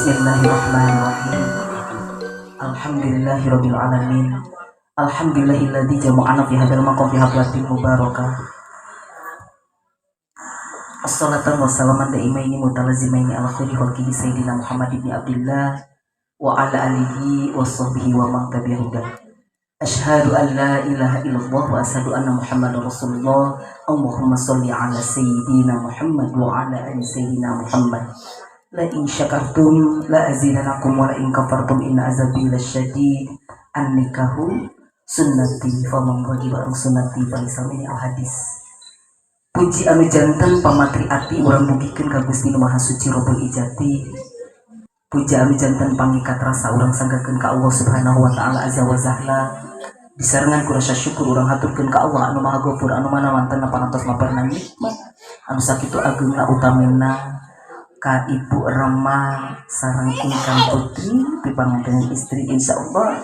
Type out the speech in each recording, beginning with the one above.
Bismillahirrahmanirrahim. Alhamdulillahirabbil alamin. Alhamdulillahilladzi jama'ana fi hadzal maqam fi hadratil mubarakah. Assalatu wassalamu daimaini mutalazimaini ala khairi khalqihi sayyidina Muhammad ibn Abdullah wa ala alihi wa sahbihi wa man tabi'ahu. Asyhadu an la ilaha illallah wa asyhadu anna Muhammadar Rasulullah. Allahumma sholli ala sayyidina Muhammad wa ala ali sayyidina Muhammad. La in syakartum la azidanakum wa la in kafartum inna azabi lasyadid. An-nikahu sunnati faman raghiba an sunnati falaysa minni. Al hadis. Puji anu janten pamatri ati urang dugikeun ka Gusti Nu Maha Suci Rabbul Ijati. Puji anu janten pangikat rasa urang sanggakeun ka Allah Subhanahu wa taala azza wa jalla. Disarengan ku rasa syukur urang haturkeun ka Allah anu Maha Ghafur anu mana manten panantos maparna nikmat anu sakitu ageungna utamina ka Ibu Rema sareng ingkang putri pipanganten istri. Insyaallah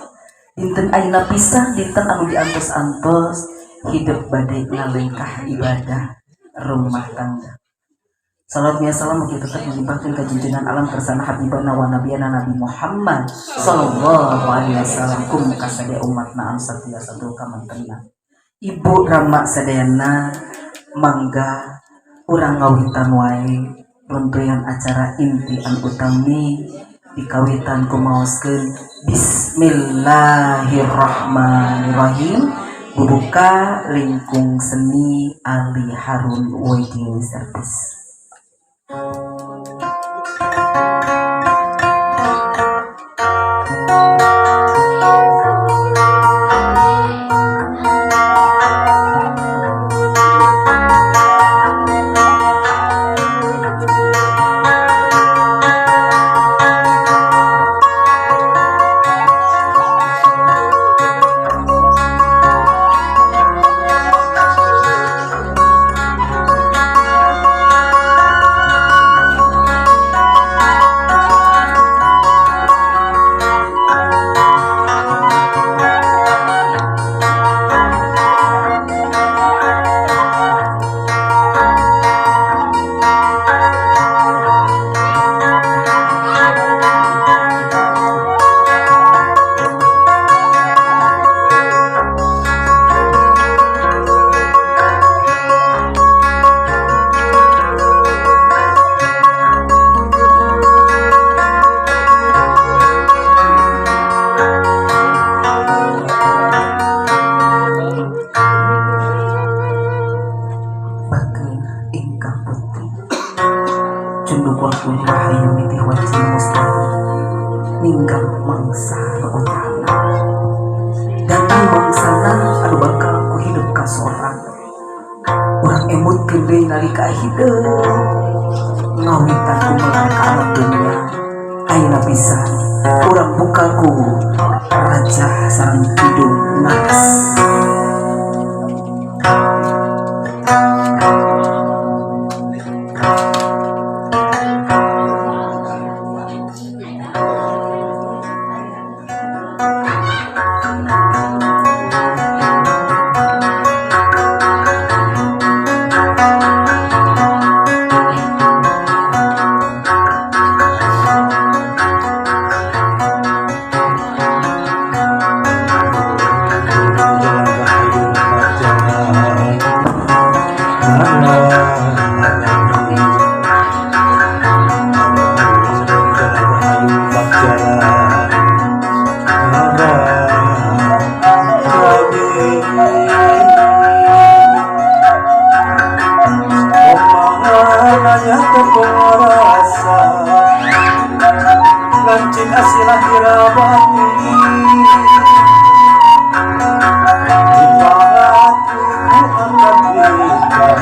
dinten ayeuna pisan dinten anu diantos-antos hidup bade ngalengkah ibadah rumah tangga. Salam ya salam mugi tetap dilimpahkan ke junjungan alam kersana habibana wa nabiyana Nabi Muhammad sallallahu alaihi wasallam kum kasadaya umatna anu satya satu kamantena. Ibu Rama sadayana, mangga urang ngawitan wae runtuyan acara inti anu utami dikawitan ku maoskeun Bismillahirrahmanirrahim. Bubuka lingkung seni Ali Harun Wedding Service. Bahkan ingkang putri cunduk waktu rahayu nitih wanci mustahil ninggal mangsa nu utama datang mangsana anu bakal ku hidup ka sorang. Urang emutkeun deui nalika hideung ngawitan ku melar ka alam dunya. Ayeuna pisan urang buka ku raja sareng kidung naras. Jalan rahayu jalan jalan rahayu jalan. Nanya rasa ngancik asih lahir batin. Dipatri ku angkat nikah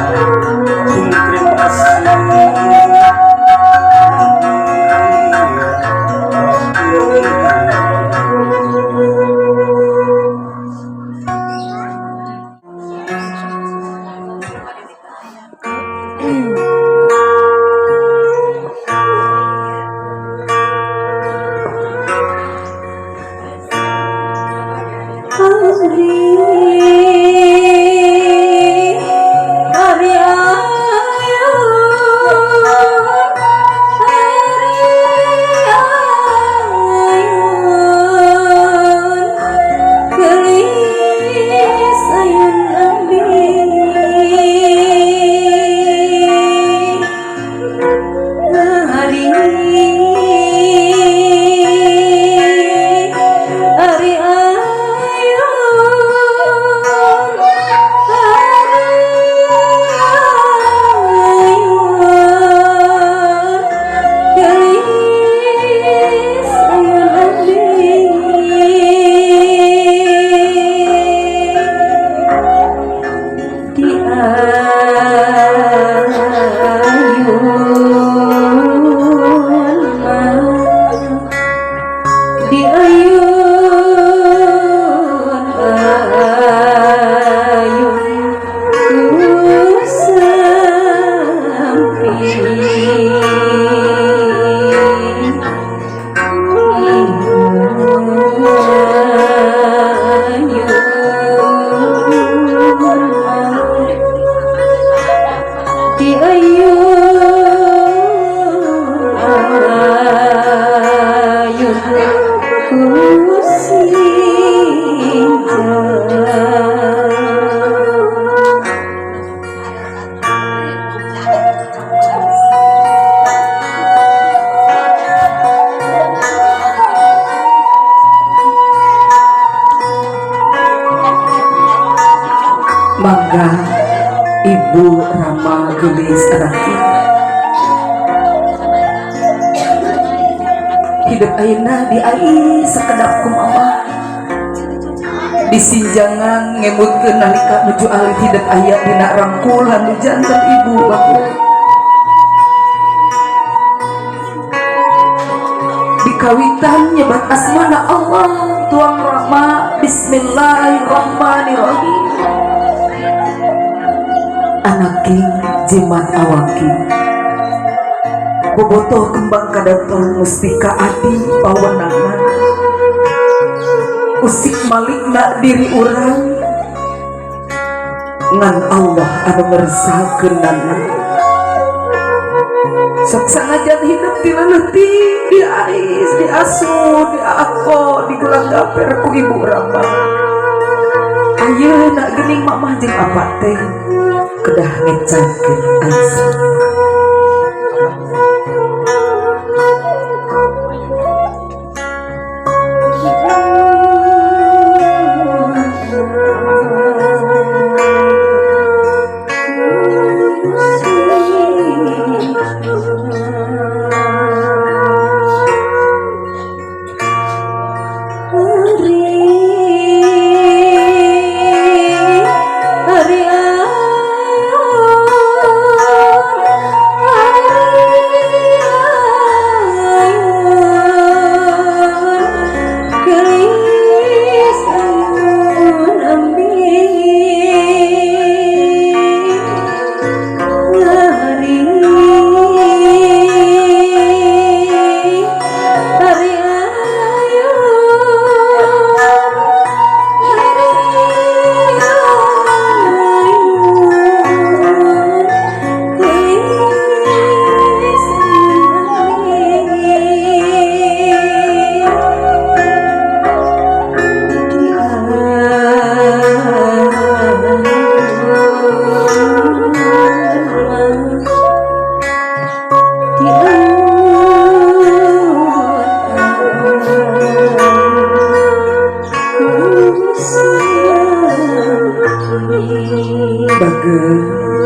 cingkring asih lahir. Hari, hari ayu, hari. Mangga Ibu Rama Gelis Raki hidup ayeuna di ai sakedap ku mama disinjangan ngemutkeun nalika nuju alit hidup aya dina rangkulan nu janten ibu baku dikawitan nyebat asmana Allah tuang Rama. Bismillahirrahmanirrahim. Anaki jimat awaki bobotoh kembang kadaton mustika adi pawenangan usik malikna diri urang ngan Allah anu ngersakeunana sok sanajan hidup di leutik di ais di asu di ako di gulang gaper ku ibu Rama. Ayeuna geuning mamah jeung apa teh kedah ngecangkeun Aisyah.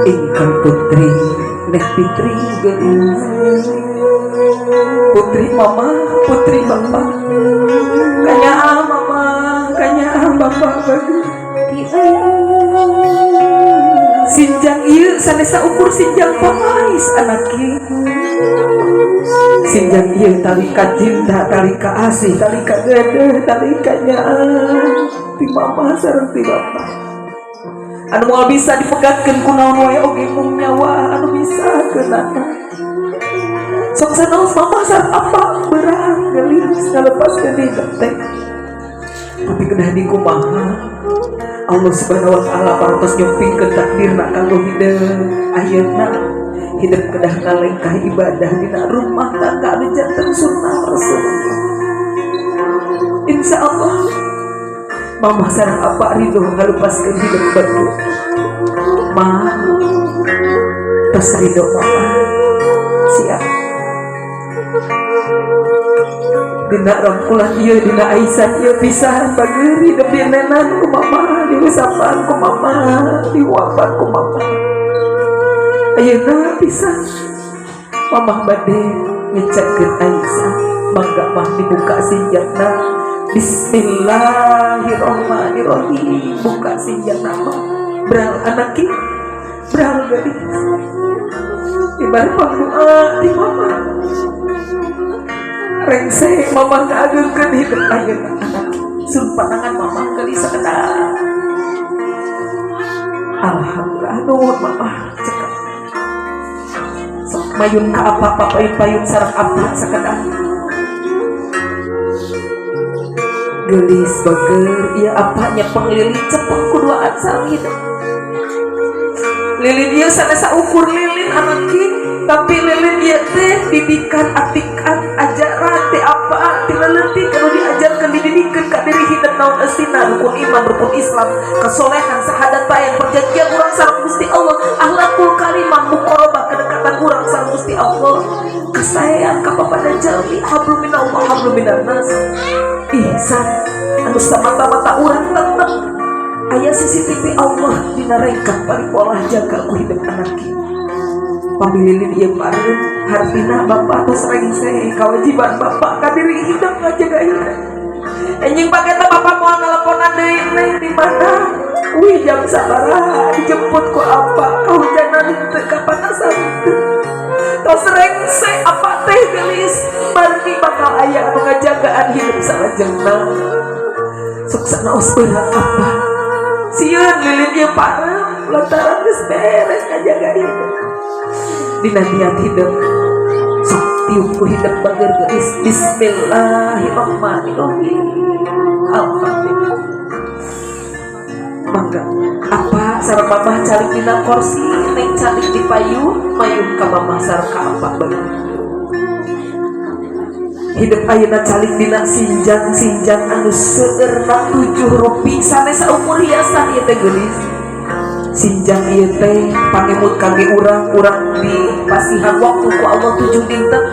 Ingkang putri neh fitri gelis putri mama putri bapak kanya mama kanya bapak bagus sinjang ieu sanesa ukur sinjang pamais anaki sinjang ieu tali ka cinta tali ka asih tali ka gedeh tali ka nyaah ti mama sareng ti bapak anu moal bisa dipegatkeun ku naon wae oge mung nyawa anu bisa keunana sok sanaos mama sareng apa beurang geulis ngalepaskeun hidup teh tapi kedah dikumaha Allah Subhanahu wa taala parantos nyumpingkeun takdirna kanggo hideung ayeuna hidup kedah ngalengkah ibadah dina rumah tangga anu janten sunnah Rasulullah. Insyaallah mama sareng apa ridho ngalepaskeun hidup batu ma tos ridho mama siap dina rangkulan ieu dina aisan ieu pisan bageur hidup dinenan ku mama diusapan ku mama dihuapan ku mama ayeuna pisan mama bade ngecekkeun Aisyah mangga mah dibuka sinjana. Bismillahirrahmanirrahim. Buka sinjana mah beral anaki beral gadis ibar pangdoa di mama rengse mama ngageungkeun hidup ayeuna anaki sun panangan mama geulis sakedap. Alhamdulillah nuhun mama cekap sok Mayun ka apa papayun-payun sareng apa sakedap. Geulis bager ieu apa nyepeng lilin cepeng kuduaan sareng hidup. Lilin ieu sanes saukur lilin anak, tapi lilin ieu teh didikan, atikan, ajaran teh apa ti leutik anu diajarkeun, dididikeun ka diri hidup naon eusina rukun iman, rukun Islam, kesolehan, sahadat, bayan perjanjian urang sareng Gusti Allah, akhlakul karimah, muqarabah, kedekatan urang sareng Gusti Allah, kasayang ka papada jalmi, hablum minallah hablum minannas, ihsan anu samata-mata urang tetep aya CCTV Allah dina rengkah paripolah jaga ku hidup anak. Pamililin ieu pareum hartina bapak tos rengse kewajiban bapak ka diri hidup ngajaga hidup. Enjing pake teh bapak moal neleponan deui. Neng di mana? Wih, jam sabaraha dijemput ku apa, kahujanan teu, kapanasan teu? Tos rengse apa teh geulis, margi bakal aya anu ngajagaan hidup salajengna. Sok sanaos berat apa sieun lilin ieu pareum lantaran geus beres ngajaga hidup. Dina niat hidup, sok tiup ku hidup bager geulis. Bismillahirrahmanirrahim. Al-Fatihah. Mangga apa sareng mamah calik dina kursi, neng calik di payun, mayun ka mamah sareng ka apa. Bager hidup ayeuna calik dina sinjang, sinjang anu seueurna tujuh rupi, sanes saukur hiasan ieu teh geulis. Sinjang ieu teh pangemut kangge urang. Urang di pasihan waktu ku Allah 7 dinten,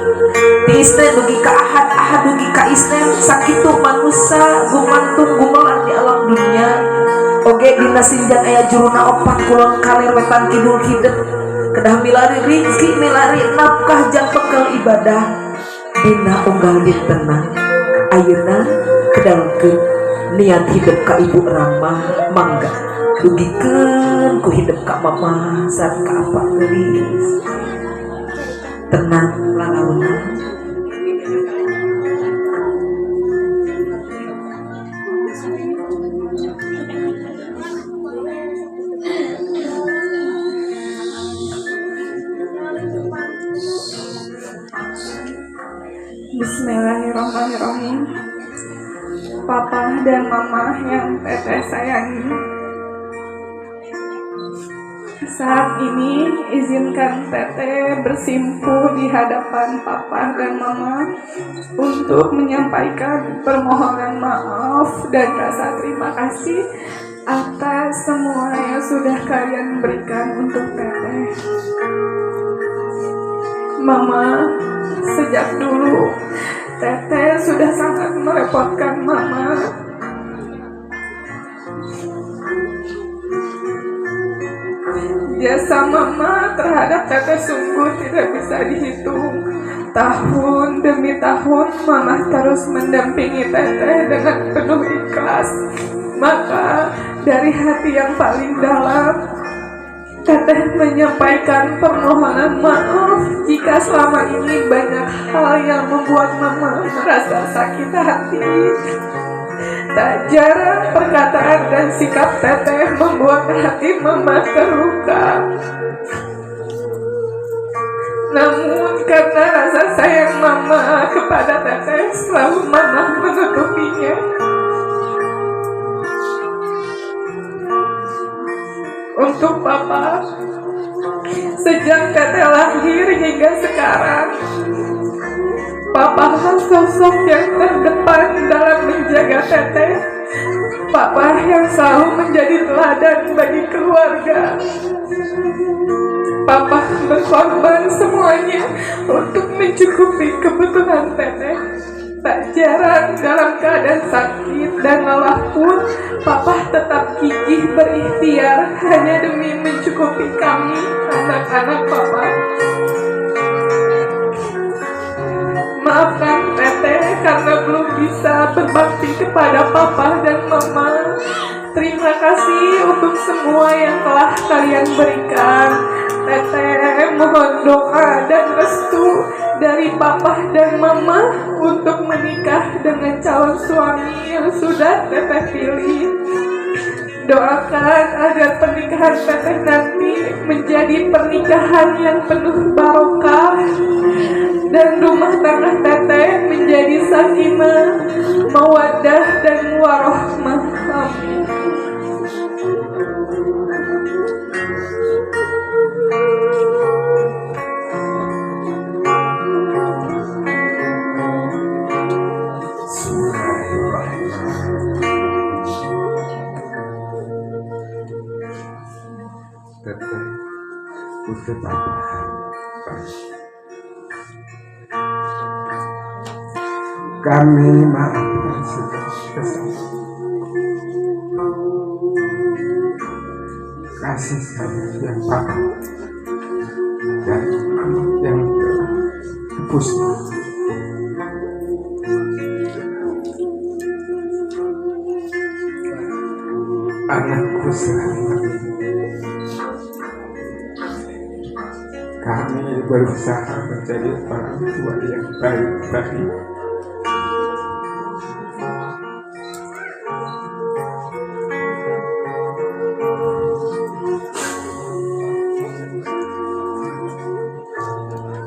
di Isnin dugi ka Ahad, Ahad dugi ka Isnin. Sakitu manusia gumantung gumelar di alam dunia. Oge dina sinjang aya juruna opat, kulon kaler wetan kidul. Hidup kedah milari rizki, milari nafkah jang bekal ibadah dina unggal dintena. Ayeuna kedalkeun niat hidup ka Ibu Rama. Mangga dugikeun ku hidup ka mama sareng ka apa. Geulis, tenang lalaunan. Bismillahirrahmanirrahim. Papa dan Mama yang Teteh sayangi, saat ini izinkan Teteh bersimpuh di hadapan Papa dan Mama untuk menyampaikan permohonan maaf dan rasa terima kasih atas semua yang sudah kalian berikan untuk Teteh. Mama, sejak dulu Teteh sudah sangat merepotkan Mama. Jasa Mama terhadap Teteh sungguh tidak bisa dihitung. Tahun demi tahun Mama terus mendampingi Teteh dengan penuh ikhlas. Maka dari hati yang paling dalam, Teteh menyampaikan permohonan maaf jika selama ini banyak hal yang membuat Mama merasa sakit hati. Tak jarang perkataan dan sikap Teteh membuat hati Mama terluka. Namun karena rasa sayang Mama kepada Teteh, selalu Mama menutupinya. Untuk Papa, sejak Teteh lahir hingga sekarang, Papa sosok yang terdepan dalam menjaga Teteh. Papa yang selalu menjadi teladan bagi keluarga. Papa berkorban semuanya untuk mencukupi kebutuhan Teteh. Tak jarang dalam keadaan sakit dan lelah pun, Papa tetap gigih berikhtiar hanya demi mencukupi kami, anak-anak Papa. Maafkan Teteh karena belum bisa berbakti kepada Papa dan Mama. Terima kasih untuk semua yang telah kalian berikan. Teteh mohon doa dan restu dari Papa dan Mama untuk menikah dengan calon suami yang sudah Teteh pilih. Doakan agar pernikahan Teteh nanti menjadi pernikahan yang penuh barokah. Dan rumah tangga teteh menjadi sakinah, mawaddah, dan warohmah. Amin. Teteh, putri papa. Kami maafkan segala kesalahan. Kasih sayang yang papa dan mama yang telah tebusnya. Anakku selama ini kami berusaha menjadi orang tua yang baik-baik.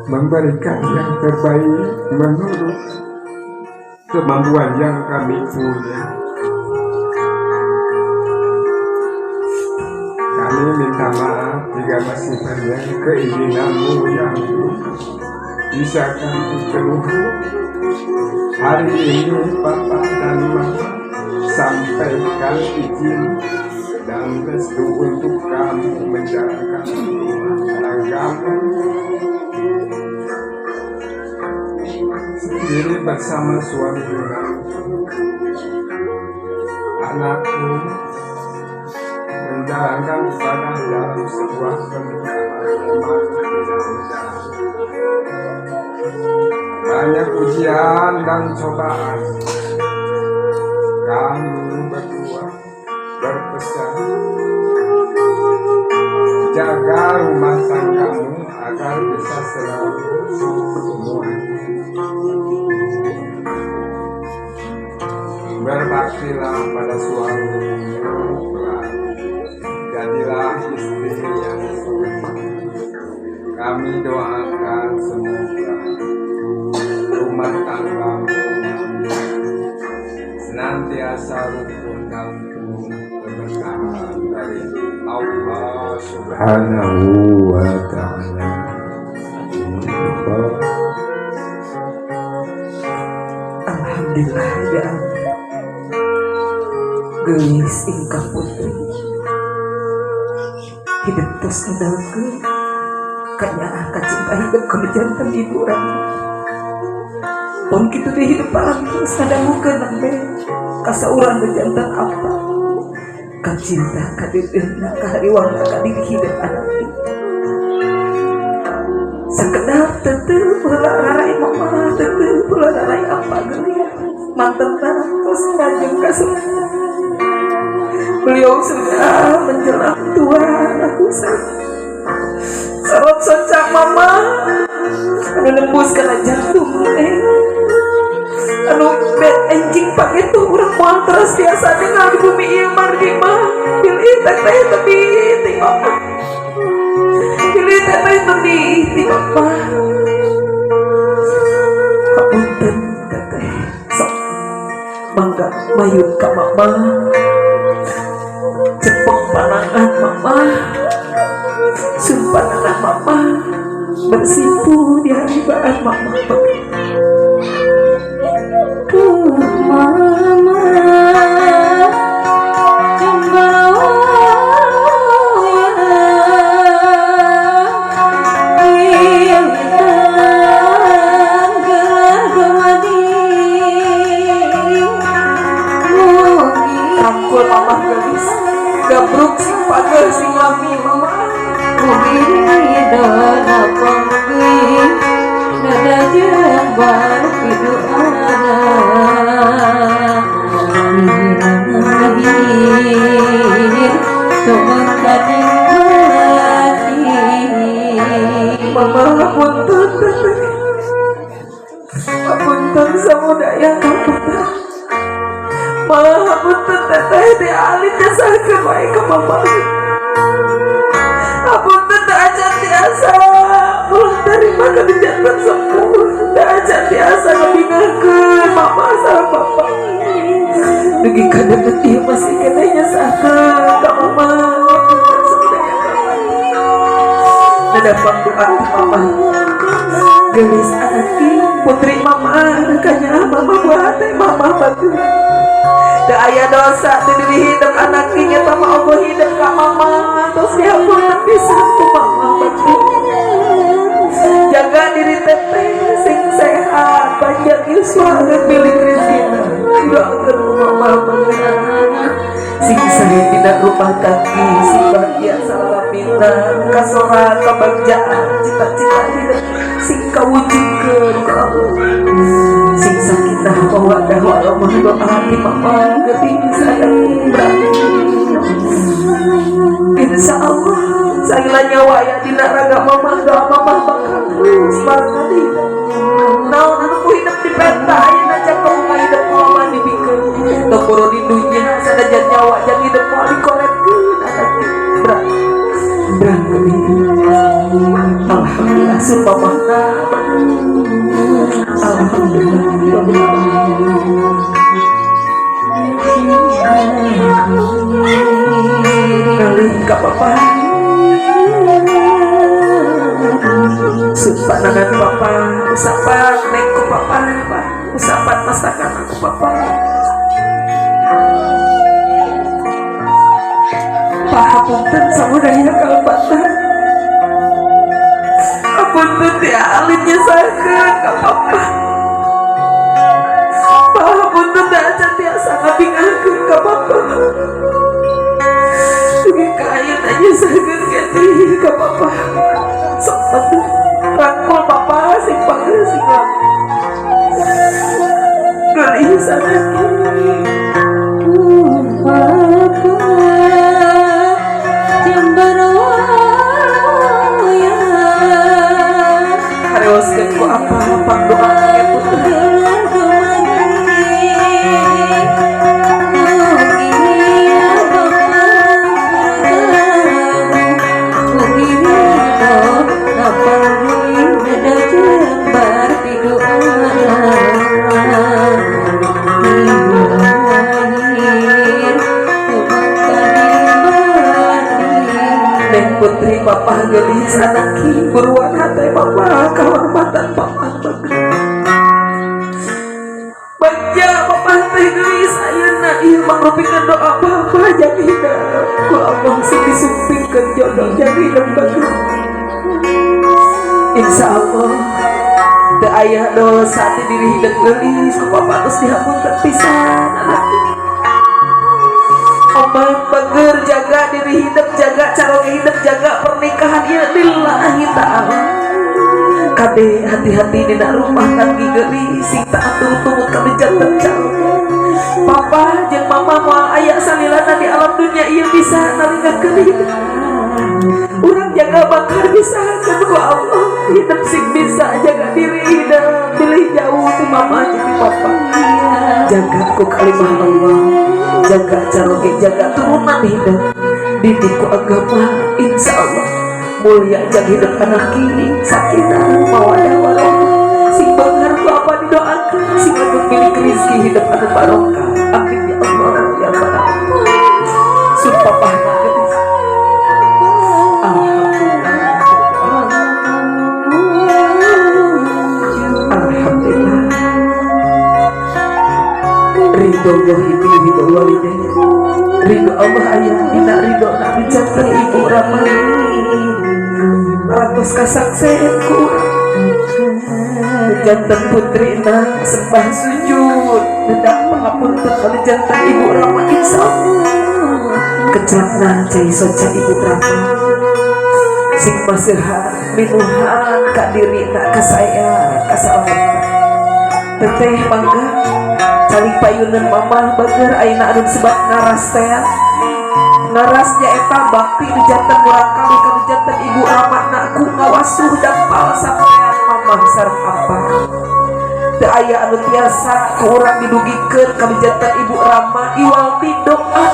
Memberikan yang terbaik menurut kemampuan yang kami punya. Kami minta maaf jika masih banyak keinginanmu yang bisa kami penuhi. Hari ini Papa dan Mama sampaikan izin dan restu untuk kamu menjalankan rumah tanggamu sendiri bersama suamimu nanti. Anakku menjalankan ibadah dalam sebuah pernikahan memang tidak mudah. Banyak ujian dan cobaan. Kami berdua berpesan, jaga rumah tanggamu agar bisa selalu semuanya. Berbaktilah pada suamimu kelak. Jadilah istri yang soleh. Kami doakan semoga rumah tanggamu senantiasa rukun dan penuh keberkahan dari Allah Subhanahu wa Ta'ala. Alhamdulillah ya Allah. Geulis ingkang putri hidup terus ngedalkeun kanyaah kacinta hidup kudu janten ibu urang. Pun kitu teh hidup paling terus ngadangukeun nembe kasaurang nu janten apa kacinta kadeudeuhna kahariwangna ka diri hidup anak ieu. Sakedap teteu heula rarai mama, teteu heula rarai apa geulis mantepna terus kanjeng kasepuh. Beliau sudah menjelang tua, aku sorot soncak mama anu nembus kana jantung anu enjing pangetu urang moal terus biasa dengar di bumi ieu margi mah pilih teteh tebi ti mama, pilih teteh tebi ti mama. Hapunten teteh, sok mangga mayun ka mama, cepeng panangan mama, sumpah anak mama bersipu di haribaan mama. Mama Rangkul mama gelis, gabruk sing pagel sing lami mama. Mama hapunten teteh, hapunten samudaya kapunten. Mama hapunten teteh teh alit jasarkeun wae ka mama. Hapunten teh acan tiasa ulah tarima ka janten sepuh. Dugi ka deukeut ieu masih keneh nyesakeun ka mama. Nadapat doa ti mama. Geulis anak putri mama kanya mama buat teh mama batur. Teu aya dosa teu diri hidup anak nya mah Allah hidup ka mama terus dihapunten pisan ku mama batur. Jaga diri teteh sing sehat, panjang yuswa dan milik rezeki. Doakeun ku mama batur. Sing sae dina rumah tangga, sing bahagia salamina, kasora kabagjaan, cita-cita hidup sing kawujudkeun ku Allah. Sing sakinah mawaddah warahmah doa ti mama geulis anak berarti. Insya Allah sagala nyawa aya dina raga mama, doa mama bakal terus barengan hidup. Naon anu ku hidup di peta ayeuna cakep ka hidup mama dibikeun. Teu di dunya sanajan nyawa jang hidup moal dikoretkeun anak berat. Berat. Alhamdulillah sun mamahna. Alhamdulillah. Ngalih ka papa. Supanangan papa, usapan neng ku papa, usapan masakan aku papa. Pahapunten samudaya kalepatan. Apunten ti alit nyesakeun ka papa. Pahapunten teh acan tiasa ngabingahkeun ka papa. Dugi ka ayeuna nyesakeun keneh ka papa. Sok atuh rangkul papa sing panggil sing lami. Geulis anak. Harewoskeun ku apa pangdoa ke putri. Neng putri papa geulis anak buruan hate papa kahormatan papa Bagja papa teh geulis ayeuna ieu mangrupikeun doa papa jang hidup ku Allah sing disumpingkeun jodoh jang hidup bagus. Insyaallah teu aya dosa ti diri hidup geulis ku papa terus dihapunten pisan anak. Obat bager jaga diri hidup, jaga cara hidup, jaga pernikahan ya lillahi ta'ala. Kade hati-hati dina rumah tangga geulis sing taat turut ka janten calon. Papa jeung mama moal aya salilana di alam dunia ieu bisa naringkeun hidup. Urang jaga bakar bisa ku Allah hidup sing bisa jaga diri hidup pilih jauh ti mama jeung ti papa. Jaga ku kalimah Allah, jaga caroge, jaga turunan hidup, didik ku agama, insya Allah mulia jag hidup anak kini, sakinah mawadah warahmah, sing banggar ku apa didoakan, sing agung milik rezeki hidup anu barokah. Amin ya Allah ya Rabbal alamin. Sun papah Alhamdulillah. Alhamdulillah. Ridho Allah itu ridho walidain. Ridho Allah ayah dina ridho nak janten ibu rama. Ratus kasaksen ku janten putri na sembah sujud nedak pangapunten ka janten ibu rama insyaallah. Kecelakna cai soca ibu rama. Sing maseuhan minuhan ka dirina ka saya ka salamatan. Teteh mangga calik payunan mama bager ayeuna anu disebut ngaras teh. Ngaras nyaeta bakti nu janten murangkali ka nu janten ibu ramana ku ngawasuh dampal sampean mama sareng apa. Teu aya anu tiasa ku urang didugikeun ka nu janten ibu rama iwal ti doa.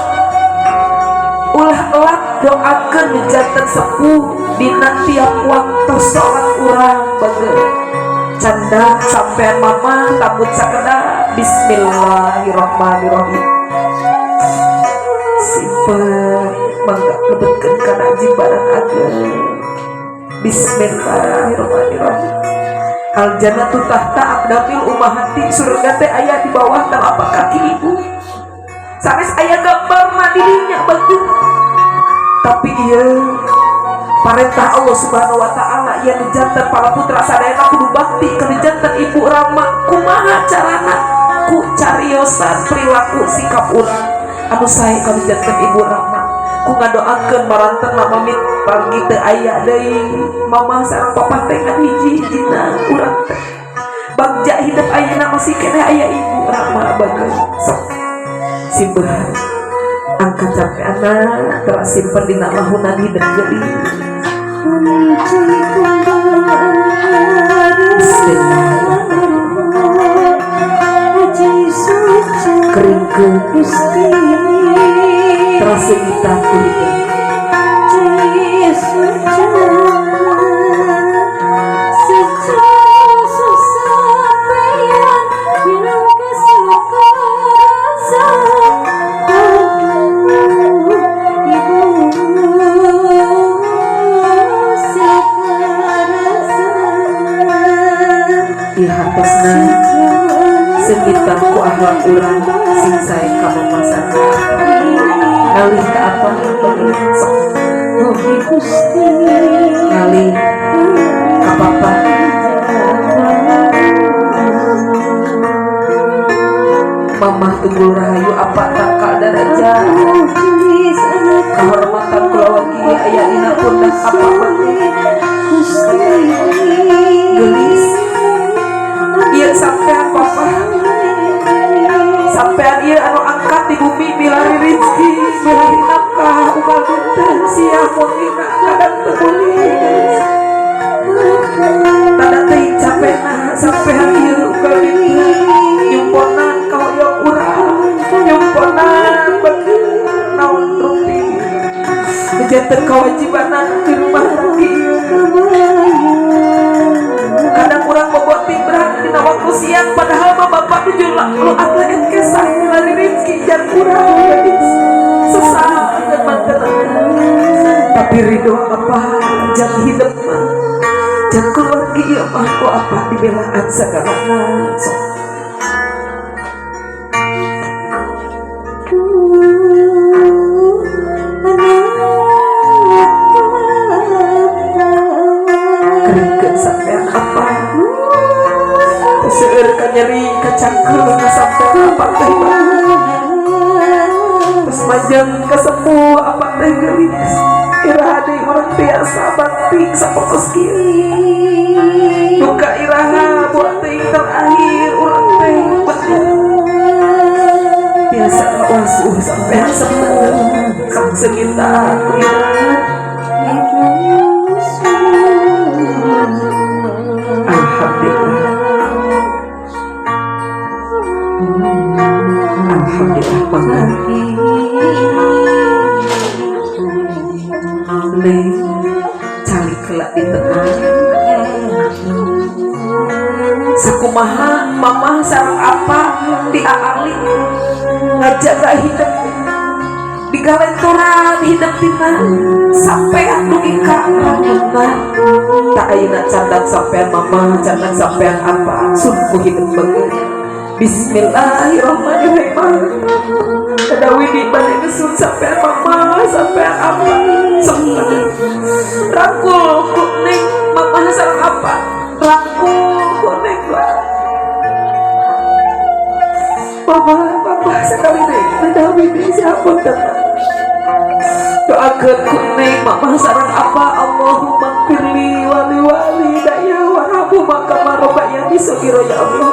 Ulah elak doakeun nu janten sepuh dina tiap waktu salat urang bager. Canda sampean mama tabut sakeda bismillahirrahmanirrahim. Simpen, mangga lebetkeun kana jimbaran ageng. Bismillahirrahmanirrahim. Al jannatu tahta aqdamil ummahati, surga teh aya di bawah telapak kaki ibu. Sanes aya gambar mah dirinya bagus. Tapi ieu parentah Allah Subhanahu wa taala, ieu nu janten para putra sadayana kudu bakti ka nu janten ibu rama. Kumaha carana? Ku cariosan perilaku sikap urang anu sae ka nu janten ibu rama, ku ngadoakeun maranten mamamit pagi teu aya deui mama sareng papa teh ngan hiji-hijina. Urang teh bagja hidup ayeuna masih keneh aya ibu rama. Bagus, sok simpeun, angkat sampai anak telah simpen dina lahunan hidup geulis. Bismillah. Keringkeun terasa kita ku hidup. Ieu hartosna sekitar ku akhlak urang sing sae ka mama sareng ngalih ka apa sok, ngalih ka papa. Mamah tunggul rahayu, apa tangkal darajat kehormatan kulawargi aya dina pundak apa. Gelis ieu sampean papa, sampean ieu anu angkat di bumi, milari rezeki, milari nafkah, unggal dinten siang wengi kadang teu meuli, tada teuing capena sampean ieu unggal dinten nyumponan kahoyong urang, nyumponan bener naon rupi janten kewajibanan di rumah tangga ieu. Kadang urang boboting berat dina waktu siang, padahal mah bapak nuju lu atlet kesah milari rezeki jan urang gadis sesah dan mantan, tapi ridho apa jang hidup mah jang keluarga ieu mah ku apa dibelaan sagalana. Sok keringkeun sampean apa seueur ka nyeri kacangkeul sampean apa teh, terus majeng kasepuh apa teh geulis. Iraha deui urang tiasa bakti sapotos kieu? Duka iraha buat teuing terakhir urang teh bener biasa ngawasuh sampean sepuh sok sekitar. Alhamdulillah, alhamdulillah banget. Neng calik kelak di tengah sakumaha mamah sareng apa diaali ngajaga hidup digalentoran hidup tina sampean dugi ka rambutna tak ayeuna candak sampean mama, candak sampean apa sun ku hidup bagus. Bismillahirrahmanirrahim. Ada widi balik ngesun sampean mama, sampean apa sok rangkul ku neng mama sareng apa, rangkul ku neng lah mama papa sekali neng ada widi siapa tenang doakeun ku neng mama sareng apa. Allahumma firli wali wali daya warhamu maka maroba yang disogiro ya Allah.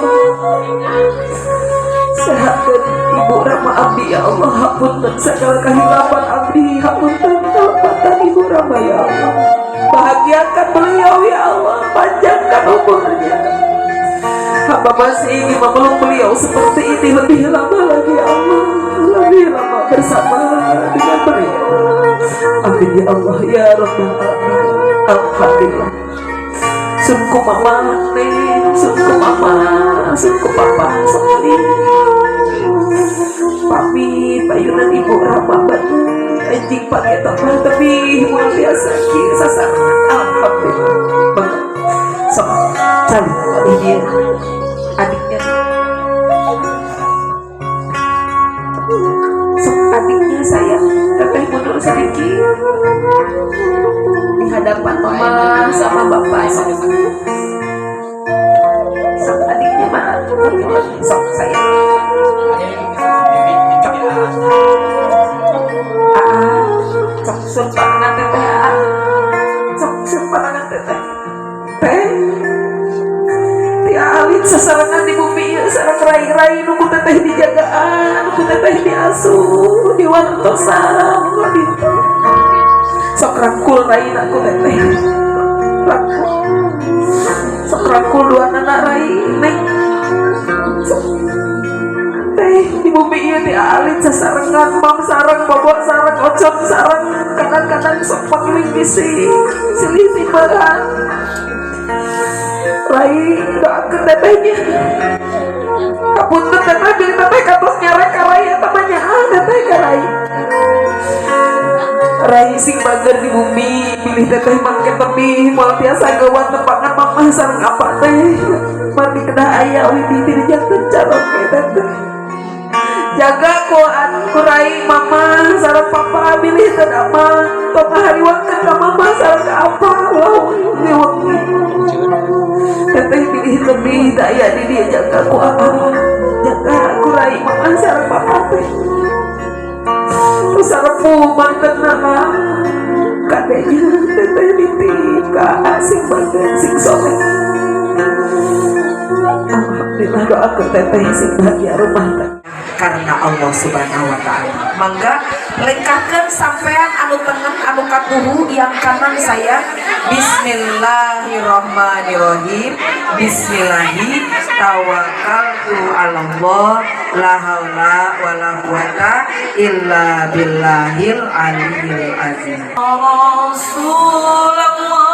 Sehatkan ibu rama abdi ya Allah, hapunten segala kehilapan abdi, hapunten kelepatan ibu rama ya Allah. Bahagiakan beliau ya Allah, panjangkan umurnya. Hamba masih ingin memeluk beliau seperti ini lebih lama lagi ya Allah, lebih lama bersama dengan beliau. Amin ya Allah ya Rabbal alamin. Alhamdulillah. Sunku mama neng, sunku mama, sunku papa, sekali pamit payunan ibu rama batu. Enjing pagi eta mah, tapi moal biasa kieu sasarengan. Alhamdulillah. Bangga. Sok cari ini adiknya. Sok adiknya saya, teteh mundur sedikit di hadapan mama sama bapak. Sok, sok adiknya mana? Sok saya. Ah, sok sumpanan teteh, ah. Sok sumpanan teteh. Teh, ti alit sasarengan di bumi ieu sareng rai-rai nu ku teteh dijagaan, ku teteh diasuh, diwantosan ku. Sok rangkul raina ku teteh. Rangkul. Sok rangkul dua anak rai, neng. Sok. Teh di bumi ieu ti alit sasarengan, mam sareng, bobo sareng, ocon sareng, kadang-kadang sok pangiling bisi, silih timbaran. Rai doakeun tetehnya. Kapunten teteh, bilih teteh kantos nyarek ka rai eta mah nyaah teteh ka rai. Rai sing bager di bumi, bilih teteh mangke tebih moal tiasa gawat nepangan mamah sareng apa teh. Margi kedah aya widi diri janten caroke teteh. Jaga ku ku rai mama sareng papa, bilih teu damang tong ngahariwangkeun ka mama sareng ka apa, ulah liweung. Teteh bilih lebih daya di dia, jaga ku apa, jaga ku rai mama sareng papa teh. Terus sarepu manten nama kadenya teteh nitip ka sing bager, sing soleh. Alhamdulillah, doakeun teteh sing bahagia rumah tangga. Karena Allah Subhanahu wa Ta'ala. Mangga lengkahkeun sampean anu tengen, anu katuhu yang kanan saya. Bismillahirrahmanirrahim. Bismillahi tawakkaltu 'alallah, la haula wala quwata illa billahil aliyil azim. Rasulullah.